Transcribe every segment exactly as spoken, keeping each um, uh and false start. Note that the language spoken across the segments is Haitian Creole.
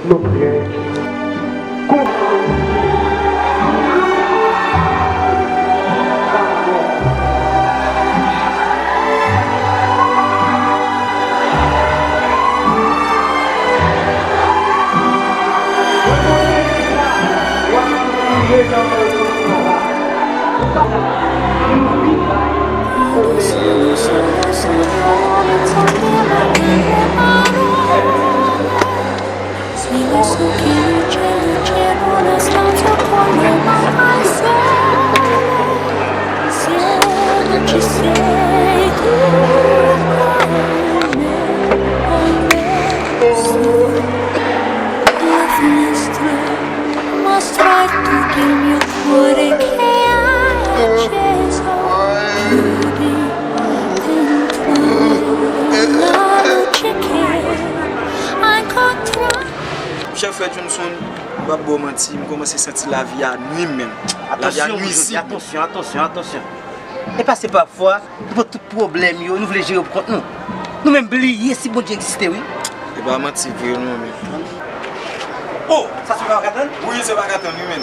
Nou prè. Kon- Chè frè Johnson, m p ap ba w manti, m kòmanse santi lavi a nwi m menm. Lavi a nwizib. Atansyon, atansyon, atansyon. E pa se pafwa, nou pran tout pwoblèm yo, nou vle jere yo pou kont nou. Nou menm bliye si Bondye egziste, wi. E pa manti vre non, men. Oh, sa se pa Katann? Wi, se pa Katann, wi, men.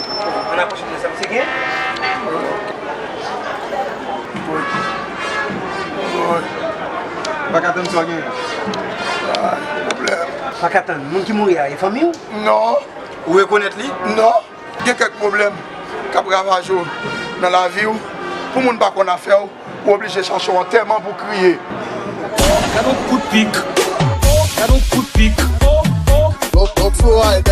Ann apwoche pou sa misye gen. Wi. Wi. Pa Katann, sa w gen? Ay, pwoblèm. Pa Katann, moun ki mouri a, e fanmi w? Non. Ou rekonèt li? Non. Gen kèk pwoblèm k ap ravaje w nan lavi w. Pou moun pa konn afè w, ou oblije chache w antèman pou kriye. Gad yon kout pik. Gad yon kout pik. Don't, don't throw I